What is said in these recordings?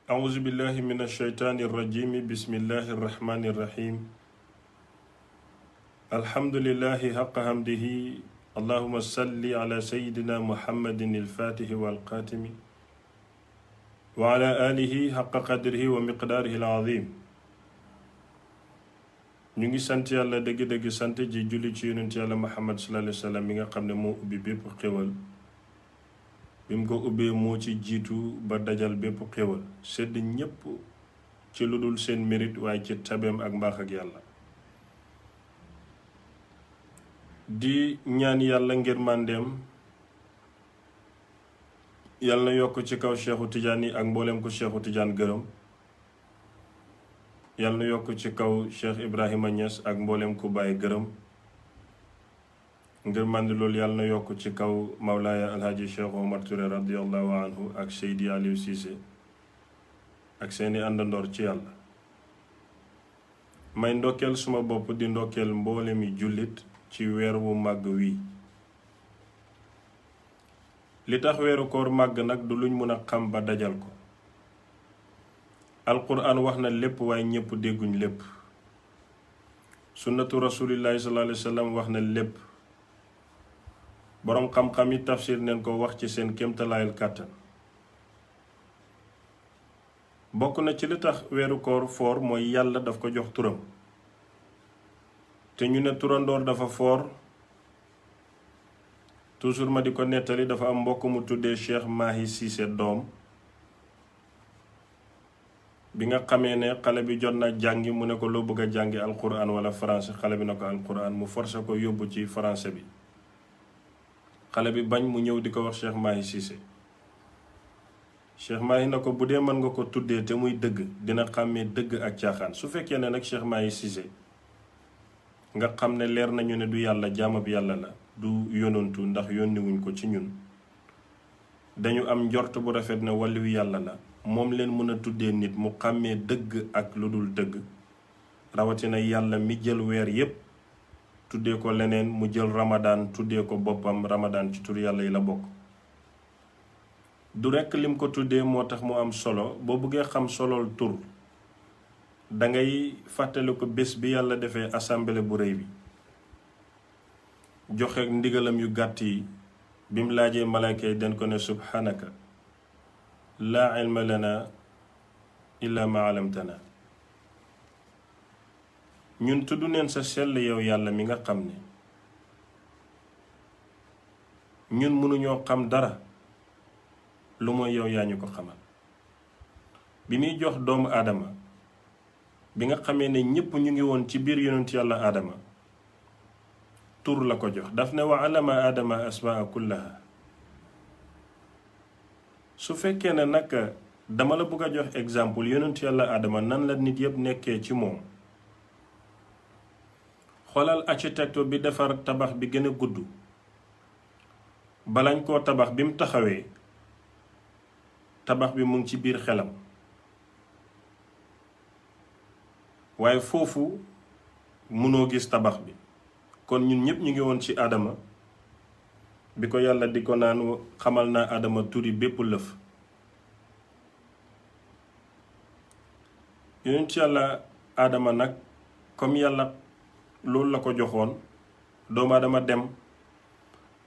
أعوذ بالله من الشيطان الرجيم بسم الله الرحمن الرحيم الحمد لله حق حمده اللهم صل على سيدنا محمد الفاتح والقاتم وعلى آله حق قدره ومقداره العظيم ñu ngi sant yàlla dëgg-dëgg sant ji julli ci yonent yàlla Muhammad sallallahu alayhi wa sallam mi nga xam ne moo ubbi bépp xéwal bi mu ko ubbee moo ci jiitu ba dajal bépp xéwal sedd ñépp ci lu dul seen mérite waaye ci tabeem ak mbaax ak yàlla di ñaan yàlla ngir màndeem yàlla na yokk ci kaw Cheikhu Tidiane yi ak mbooleem ko Cheikhu Tidiane gërëm yàlla na yokk ci kaw Cheikh Ibrahima Niass ak mbooleem ku bàyyi gërëm ngir màndi loolu yàlla na yokk ci kaw Mawlaaya Alhaji Cheikh Omar Touré radiallahu anhu ak Seydi Aliou Cissé ak seeni àndandoor ci yàlla may ndokkeel suma bopp di ndokkeel mboolemi jullit ci weer wu màgg wii li tax weeru koor màgg nag du luñ mën a xam ba dajal ko alquran wax na lépp waaye ñépp dégguñ lépp sunnatu rasulillahi sallallahu alayhi wa sallam wax na lépp boroom xam-xam yi tafsir neen ko wax ci seen kéemtalaayal kàttan bokk na ci li tax weeru koor foor mooy yàlla daf ko jox turam te ñu ne turandoor dafa foor toujours ma di ko nettali dafa am mbokk mu tuddee Cheikh Mahi Cissé doom bi nga xamee ne xale bi jot na jàngi mu ne ko loo bëgg a jàngi alquran wala français xale bi na ko alquran mu forcé ko yóbbu ci français bi xale bi bañ mu ñëw di ko wax Cheikh Mahi Cissé Cheikh Mahi na ko bu dee mën nga ko tuddee te muy dëgg dina xàmmee dëgg ak caaxaan su fekkee ne nag Cheikh Mahi Cissé nga xam ne leer nañu ne du yàlla jaamab yàlla la du yonantu ndax yónniwuñ ko ci ñun dañu am njort bu rafet ne wàlliwu yàlla la moom leen mën a tuddee nit mu xàmmee dëgg ak lu dul dëgg rawatina yàlla mi jël weer yépp tuddee ko leneen mu jël ramadaan tuddee ko boppam ramadaan ci tur yàlla yi la bokk du rekk lim ko tuddee moo tax mu am solo boo bëggee xam solool tur dangay fàttali ko bés bi yàlla defee assemblée bu rëy bi joxe ndigalam yu gàtt yi bi mu laajee malaaka yi den ko ne subhanaka laa ilma lana illa ma alamtana ñun tudd neen sa sell yow yàlla mi nga xam ne ñun mënuñoo xam dara lu mooy yow yaa ñu ko xamal bi muy jox doomu aadama bi nga xamee ne ñépp ñu ngi woon ci biir yonent yàlla aadama tur la ko jox daf ne wa alama aadama asmaa kullaha su fekkee ne nag dama la bëgg a jox exemple yonent yàlla aadama nan la nit yépp nekkee ci moom xoolal architecte bi defar tabax bi gën a gudd balañ koo tabax bi mu taxawee tabax bi mu ngi ci biir xelam waaye foofu mënoo gis tabax bi kon ñun ñépp ñu ngi woon ci aadama bi ko yàlla di ko naan xamal naa aadama turi bépp lëf yonent yàlla aadama nag comme yàlla loolu la ko joxoon doomu aadama dem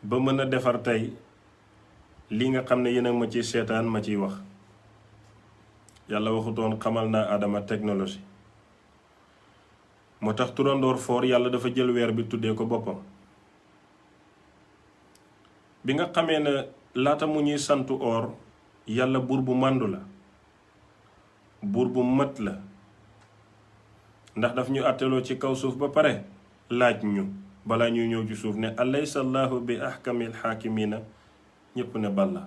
ba mën a defar tey li nga xam ne yéen a ma ci seetaan ma ciy wax yàlla waxutoon xamal naa aadama technologie moo tax turandoor foor yàlla dafa jël weer bi tuddee ko boppam bi nga xamee ne laata mu ñuy santu or yàlla buur bu màndu la buur bu mat la ndax daf ñu àtteloo ci kaw suuf ba pare laaj ñu balaa ñuy ñëw ci suuf ne alaysa allahu bi ahkamil xaakimina ñépp ne balla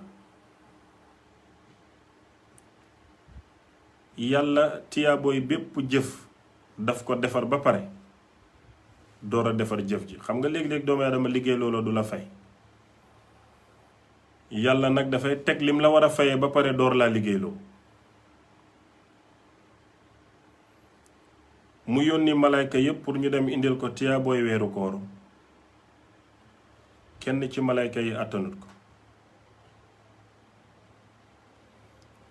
yàlla tiyaabooy bépp jëf daf ko defar ba pare door a defar jëf ji xam nga léegi-léegi doomu aadama liggéey looloo du la fay yàlla nag dafay teg lim la war a fayee ba pare door laa liggéeyloo mu yónni malayka yépp pour ñu dem indil ko tiyaabooy weeru koor kenn ci malayka yi àttanut ko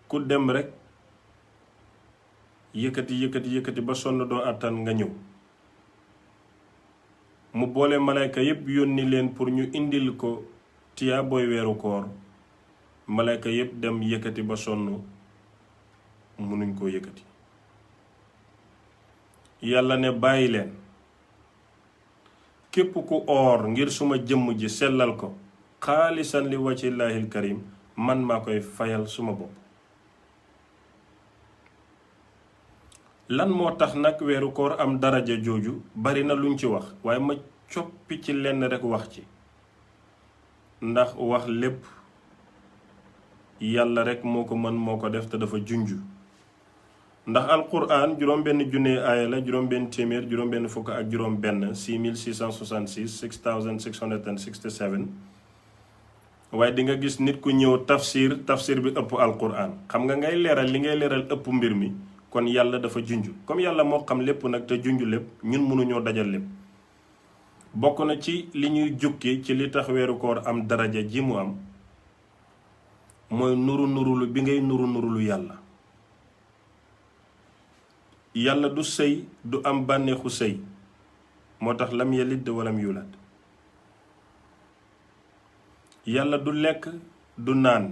ku dem rek yëkkati ba sonn doo àttan nga ñëw. mu boole malayka yépp yónni leen pour ñu indil ko tiyaa booy weeru koor. malayka yépp dem yëkkati ba sonn mënuñ koo yëkkati. yàlla ne bàyyi leen képp ku oor ngir suma jëmm ji sellal ko xaalisan li wajhillaahil karim man maa koy fayal suma bopp. lan moo tax nag weeru koor am daraja jooju bari na luñ ci wax waaye ma coppi ci lenn rekk wax ci ndax wax lépp yàlla rekk moo ko mën moo ko def te dafa junj. ndax alquran juróom benn junne aaya la juróom benn téeméer juróom benn fukk ak juróom benn 6666 6667 waaye di nga gis nit ku ñëw tafsir bi ëpp alquran. xam nga ngay leeral li ngay leeral ëpp mbir mi kon yàlla dafa junj comme yàlla moo xam lépp nag te junj lépp ñun mënuñoo dajal lépp. bokk na ci li ñuy jukki ci li tax weeru koor am daraja ji mu am mooy nurulu bi ngay nurulu yàlla. yàlla du sëy du am bànneexu sëy moo tax lam yalid walam yulad. yàlla du lekk du naan.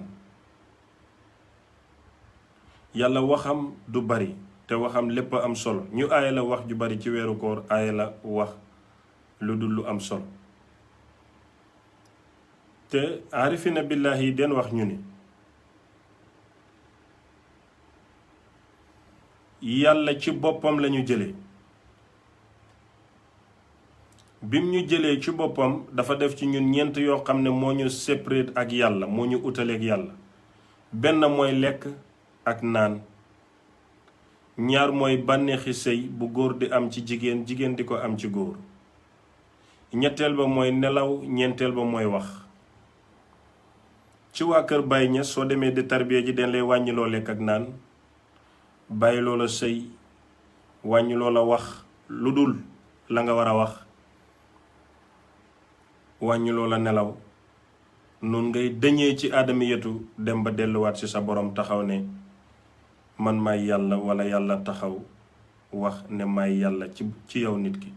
yàlla waxam du bari te waxam lépp am solo ñu aaya la wax ju bari ci weeru koor aaya la wax lu dul lu am solo. te arifina billahi yi den wax ñu ni yàlla ci boppam lañu jëlee. bim ñu jëlee ci boppam dafa def ci ñun ñeent yoo xam ne moo ñu séparé ak yàlla moo ñu utaleeg yàlla. benn mooy lekk ak naan. ñaar mooy bànneexi sëy bu góor di am ci jigéen jigéen di ko am ci góor. ñetteel ba mooy nelaw ñeenteel ba mooy wax. ci waa kër Baay Ñas soo demee di tarbiya ji den lay wàññiloo lekk ak naan bàyyi loola sëy wàññi loola wax lu dul la nga war a wax wàññi loola nelaw noonu ngay dëñee ci aadami yetu dem ba delluwaat ci sa borom taxaw ne man maay yàlla wala yàlla taxaw wax ne maay yàlla ci yow nit ki.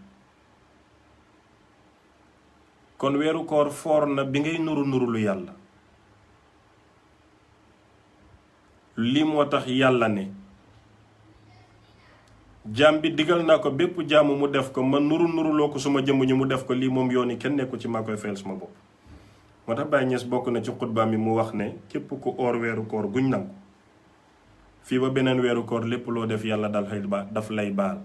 kon weeru koor foor na bi ngay nuru lu yàlla. lii moo tax yàlla ne jaam bi digal naa ko bépp jaamu mu def ko ma nuruloo ko suma jëmm ñi mu def ko lii moom yooni kenn nekku ci maa koy fayal suma bopp. moo tax Baay Ñas bokk na ci xutbaam mi mu wax ne képp ku oor weeru koor guñ nangu fii ba beneen weeru koor lépp loo def yàlla daf lay baal.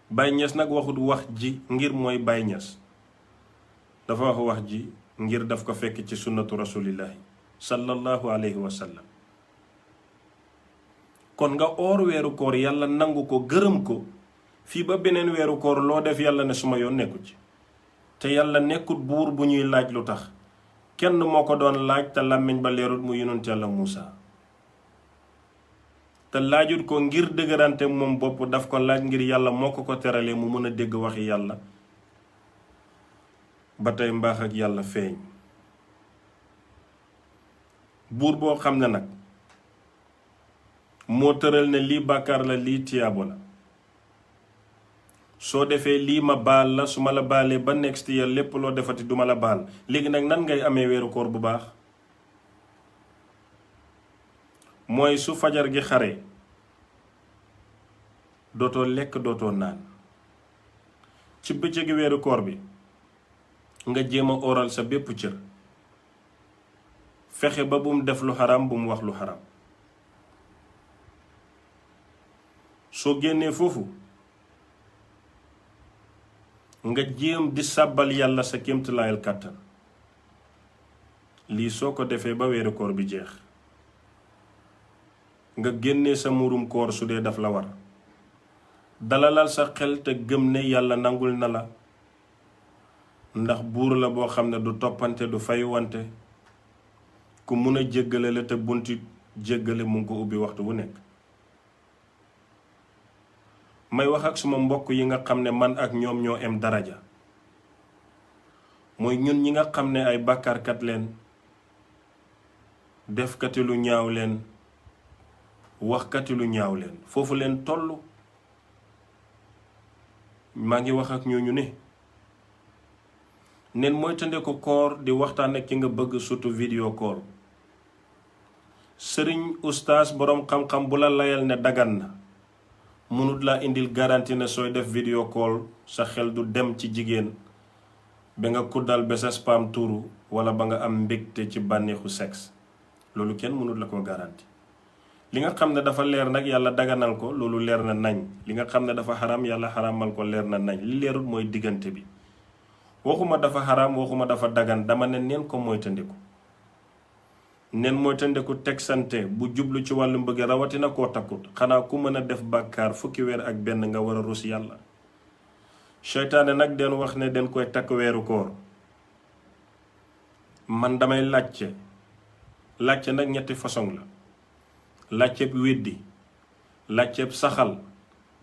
Baay Ñas nag waxut wax ji ngir mooy Baay Ñas dafa wax ji ngir daf ko fekk ci sunnatu rasulillahi sallallahu alayhi wa sallam. kon nga oor weeru koor yàlla nangu ko gërëm ko fii ba beneen weeru koor loo def yàlla ne suma yoon nekku ci. te yàlla nekkut buur bu ñuy laaj lu tax kenn moo ko doon laaj te làmmiñ ba leerut mu yonent yàlla Muusa. te laajut ko ngir dëgërante moom bopp daf ko laaj ngir yàlla moo ko teralee mu mën a dégg waxi yàlla ba tey mbaax ak yàlla feeñ. buur boo xam ne nag moo tëral ne lii bàkkaar la lii tiyaabo la soo defee lii ma baal la su ma la baalee ba next year lépp loo defati duma la baal léegi nag nan ngay amee weeru koor bu baax. mooy su fajar gi xare dootoo lekk dootoo naan ci bëccëgi weeru koor bi nga jéem a oral sa bépp cër fexe ba bum def lu xaram bu mu wax lu xaram. soo génnee foofu nga jéem di sàbbal yàlla sa kéemtalaayal kàttan lii soo ko defee ba weeru koor bi jeex nga génnee sa murum koor su dee daf la war dalalal sa xel te gëm ne yàlla nangul na la ndax buur la boo xam ne du toppante du fayuwante ku mun a jéggale la te bunti jéggale mu ngi ko ubbi waxtu bu nekk. may wax ak suma mbokk yi nga xam ne man ak ñoom ñoo em daraja mooy ñun ñi nga xam ne ay bàkkaarkat leen defkati lu ñaaw leen waxkati lu ñaaw leen foofu leen toll. maa ngi wax ak ñooñu ne neen mooy tënde ko koor di waxtaan ak ki nga bëgg surtout vidéo call. sëriñ ustaas boroom xam-xam bu la layal ne dagan na mënut laa indil garantie ne sooy def vidéo call sa xel du dem ci jigéen ba nga kuddal ba sa spam tuuru wala ba nga am mbégte ci bànneexu sexe. loolu kenn mënut la ko garantie. li nga xam ne dafa leer nag yàlla daganal ko loolu leer na nañ. li nga xam ne dafa xaram yàlla xaramal ko leer na nañ. li leerul mooy diggante bi. waxuma dafa xaram waxuma dafa dagan dama ne neen ko moytandiku. neen moytandiku teg sante bu jublu ci wàllu mbëgg rawatina koo takkut xanaa ku mën a def bàkkaar fukki weer ak benn nga war a rus yàlla. seytaane nag den wax ne den koy takk weeru koor. man damay laajte nag ñetti façon la. laajteeb weddi laajteeb saxal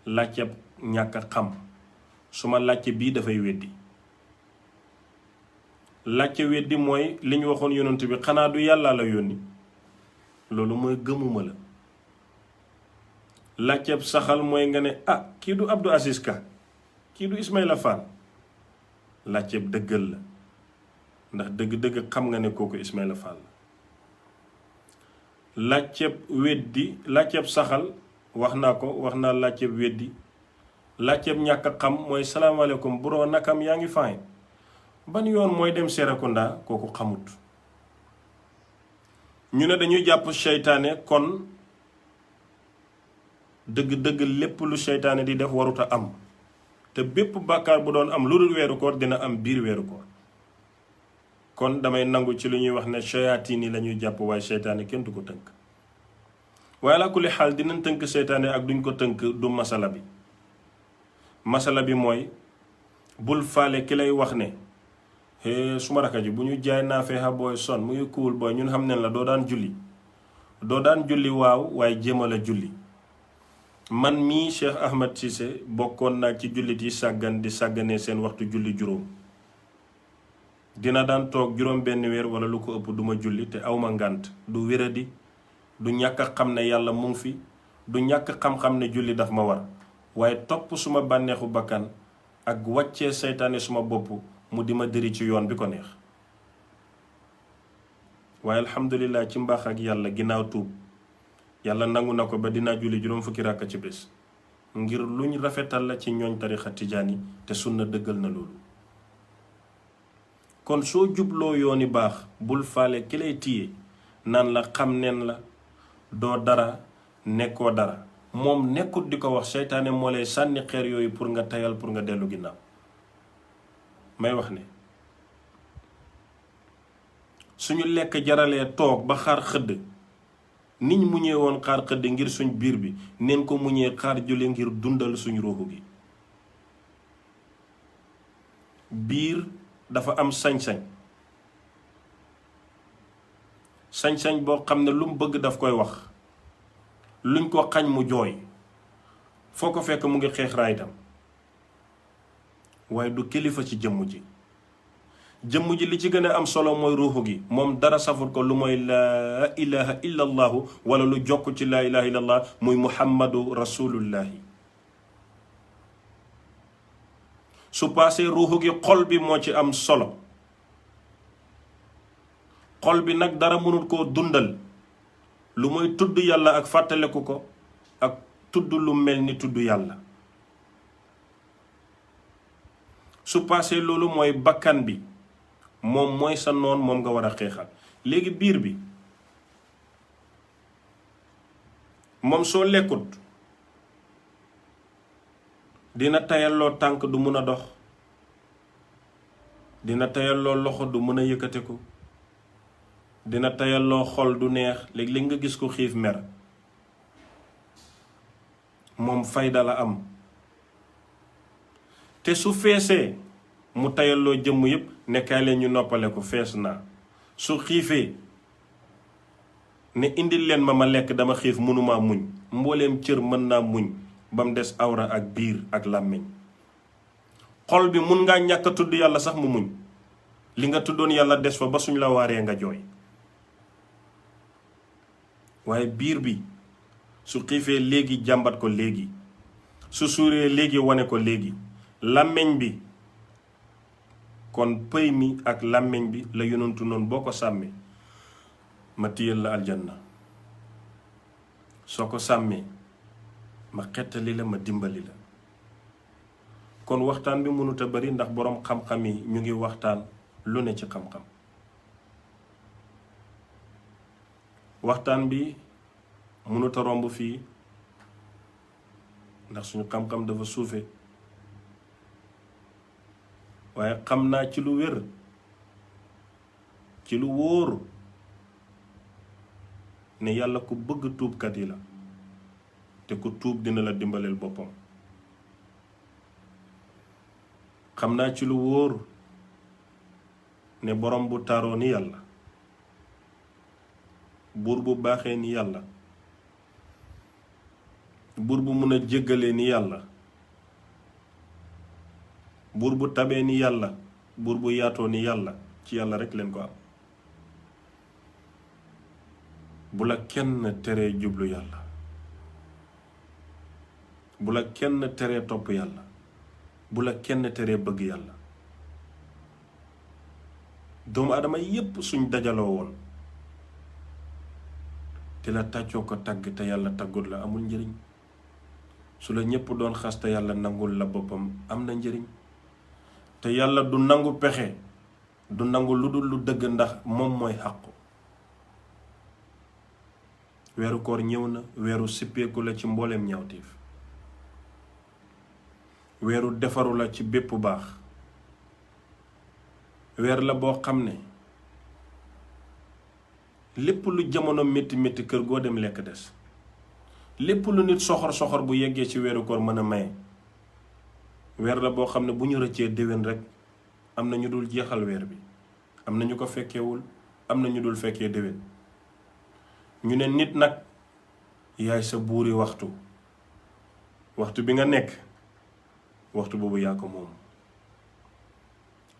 laajteeb ñàkk a xam suma laajte bii dafay weddi. laajte weddi mooy li ñu waxoon yonent bi xanaa du yàlla la yónni loolu mooy gëmuma la. laajteeb saxal mooy nga ne kii du Abdou Aziz Ka kii du Ismaïla Fall laajteeb dëggal la ndax dëgg-dëgg xam nga ne kooku Ismaïla Fall la. laajteeb weddi laajteeb saxal wax naa laajteeb weddi. laajteeb ñàkk a xam mooy salaamaaleykum bro nakam yaa ngi fay ban yoon mooy dem Serekunda kooku xamut. ñu ne dañuy jàpp seytaane kon dëgg-dëgg lépp lu seytaane di def warut a am te bépp bàkkaar bu doon am lu dul weeru koor dina am biir weeru koor. kon damay nangu ci lu ñuy wax ne seyaatiin yi la ñuy jàpp waaye seytaane kenn du ko tënk. waaye laa kulli xaal dinañ tënk seytaane ak duñ ko tënk du masala bi. masala bi mooy bul faale ki lay wax ne suma raka ji bu ñu jaay naa feexa booy son mu ngi kuwul booy ñun xam ne la doo daan julli waaw waaye jéemal a julli. man mii Cheikh Ahmed Cissé bokkoon naa ci jullit yi sàggan di sàgganee seen waxtu julli juróom. dina daan toog juróom benn weer wala lu ko ëpp duma julli te awma ngànt du wéradi du ñàkk a xam ne yàlla mu ngi fi du ñàkk xam-xam ne julli daf ma war waaye topp suma bànneexu bakkan ak wàccee seytaane suma bopp mu di ma dëri ci yoon bi ko neex. waaye alhamdulilah ci mbaax ak yàlla ginnaaw tuub yàlla nangu na ko ba dinaa julli juróom fukki ràkka ci bés ngir luñ rafetal la ci ñooñ tarixa tijaan yi te sunna dëggal na loolu. kon soo jubloo yooni baax bul faale ki lay téye naan la xam neen la doo dara nekkoo dara moom nekkut di ko wax seytaane moo lay sànni xeer yooyu pour nga tayal pour nga dellu ginnaaw. may wax ne suñu lekk jaralee toog ba xaar xëdd niñ muñee woon xaar xëdd ngir suñ biir bi neen ko muñee xaar julli ngir dundal suñ ruuxu gi. biir dafa am sañ-sañ boo xam ne lu mu bëgg daf koy wax luñ ko xañ mu jooy foo ko fekk mu ngi xeex raaytam waaye du kilifa ci jëmm ji li ci gën a am solo mooy ruuxu gi moom dara safut ko lu mooy laa ilaha illa allahu wala lu jokk ci laa ilaha illa allah muy muhammadu rasulullahi. su paasee ruuxu gi xol bi moo ci am solo xol bi nag dara mënul koo dundal lu mooy tudd yàlla ak fàttaleku ko ak tudd lu mel ni tudd yàlla. su paasee loolu mooy bakkan bi moom mooy sa noon moom nga war a xeexal. léegi biir bi moom soo lekkut dina tayalloo tànk du mun a dox dina tayalloo loxo du mën a yëkkateku dina tayalloo xol du neex léeg-léeg nga gis ko xiif mer moom fayda la am te su feesee mu tayalloo jëmm yépp nekkaay leen ñu noppale ko fees naa su xiifee ne indil leen ma lekk dama xiif mënumaa muñ mbooleem cër mën naa muñ ba mu des awra ak biir ak làmmiñ xol bi mun ngaa ñàkk a tudd yàlla sax mu muñ li nga tuddoon yàlla des fa ba suñ la waaree nga jooy waaye biir bi su xiifee léegi jàmbat ko léegi, su suuree léegi wane ko léegi. làmmiñ bi kon pëy mi ak làmmiñ bi la yonantu noonu boo ko sàmmee ma téyel la aljanna, soo ko sàmmee ma xettali la, ma dimbali la. kon waxtaan bi mënut a bari ndax boroom xam-xam yi ñu ngi waxtaan lu ne ci xam-xam. waxtaan bi mënut a romb fii ndax suñu xam-xam dafa suufe, waaye xam naa ci lu wér, ci lu wóor ne yàlla ku bëgg tuubkat yi la, te ku tuub dina la dimbaleel boppam. xam naa ci lu wóor ne borom bu taaroo ni yàlla, buur bu baaxee ni yàlla, buur bu mun a jéggalee ni yàlla, buur bu tabee ni yàlla, buur bu yaatoo ni yàlla, ci yàlla rekk leen ko am. bu la kenn teree jublu yàlla, bu la kenn teree topp yàlla, bu la kenn teree bëgg yàlla. doomu aadama yépp suñ dajaloo woon te la tàccoo ko tagg te yàlla taggut la amul njëriñ. su la ñépp doon xas te yàlla nangul la boppam am na njëriñ. te yàlla du nangu pexe, du nangu lu dul lu dëgg, ndax moom mooy xàqu. weeru koor ñëw na, weeru sippeeku la ci mbooleem ñaawteef, weeru defaru la ci bépp baax, weer la boo xam ne lépp lu jamono métti métti kër goo dem lekk des, lépp lu nit soxor soxor bu yeggee ci weeru koor mën a maye. weer la boo xam ne bu ñu rëccee déwén rek am na ñu dul jeexal weer bi, am na ñu ko fekkewul, am na ñu dul fekkee déwén. ñu ne nit nag yaay sa buuri waxtu, waxtu bi nga nekk waxtu boobu yaa ko moom.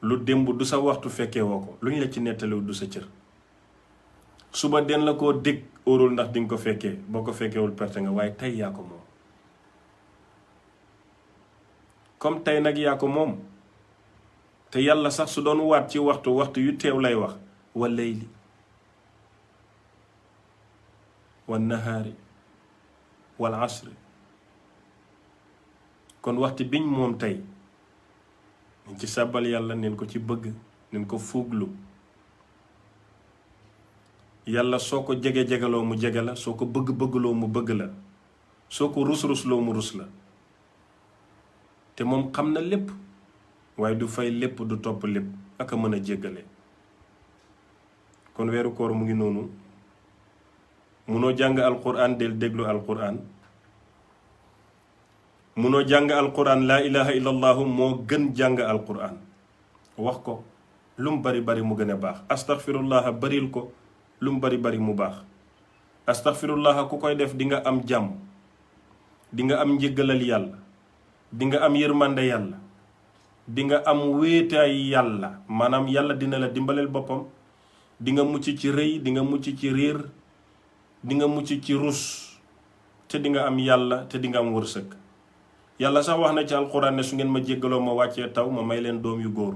lu démb du sa waxtu fekkee woo ko, lu ñu la ci nettaliw du sa cër. suba den la koo dégg óorul ndax dinga ko fekkee, boo ko fekkewul perte nga, waaye tey yaa ko moom. comme tey nag yaa ko moom, te yàlla sax su doon waat ci waxtu yu teew lay wax, wa layli wa nahaari wal asri. kon waxtu biñ moom tey nañ ci sàbbal yàlla, neen ko ci bëgg, neen ko fuuglu. yàlla soo ko jege-jegaloo mu jege la, soo ko bëgg-bëggloo mu bëgg la, soo ko rus-rusloo mu rus la. te moom xam na lépp, waaye du fay lépp, du topp lépp, ak a mën a jéggale. kon weeru koor mu ngi noonu. munoo jàng alquran del déglu alquran. munoo jàng alquran laa ilaha illallahu moo gën jàng alquran. wax ko lu mu bari bari mu gën a baax. astaghfirullah baril ko lu mu bari bari mu baax. astaghfirullah ku koy def di nga am jàmm, di nga am njëggalal yàlla, di nga am yërmande yàlla, di nga am wéetaay yàlla, maanaam yàlla dina la dimbaleel boppam. di nga mucc ci rëy, di nga mucc ci réer, di nga mucc ci rus, te di nga am yàlla, te di nga am wërsëg. yàlla sax wax na ci alxuraan ne su ngeen ma jéggaloo ma wàccee taw, ma may leen doom yu góor.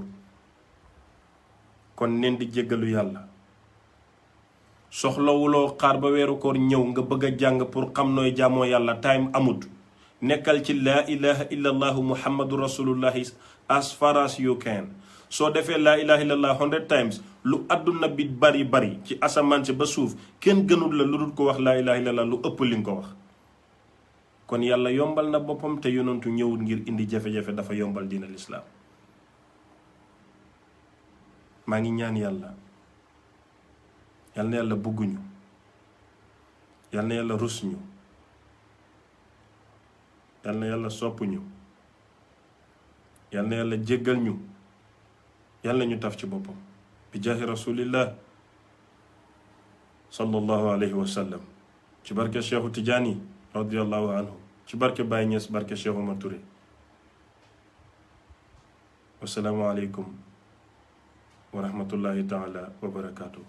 kon neen di jéggalu yàlla. soxlawuloo xaar ba weeru koor ñëw nga bëgg a jàng pour xam nooy jaamoo yàlla, time amut. nekkal ci laa ilaha illallahu muhammadu rasulullahi as far as you can. soo defee laa ilaha illallah 100 times, lu àdduna bi bari bari ci asamaan si ba suuf, kenn gënul la lu dul ko wax laa ilaha illallah lu ëpp li nga ko wax. kon yàlla yombal na boppam, te yonentu ñëwul ngir indi jafe-jafe, dafa yombal diina lislaam. maa ngi ñaan yàlla, yal na yàlla bugguñu, yal na yàlla rus ñu, yal na yàlla soppuñu, yal na yàlla jéggal ñu, yal na ñu taf ci boppam bi jaahi rasulillah sallallahu alayhi wa sallam. ci barke Cheikhu Tijaani radiyallahu anhu, ci barke Baye Niass, barke Cheikh Oumar Touré. wasalaamu aleykum wa rahmatullahi taala wa barakaatuh.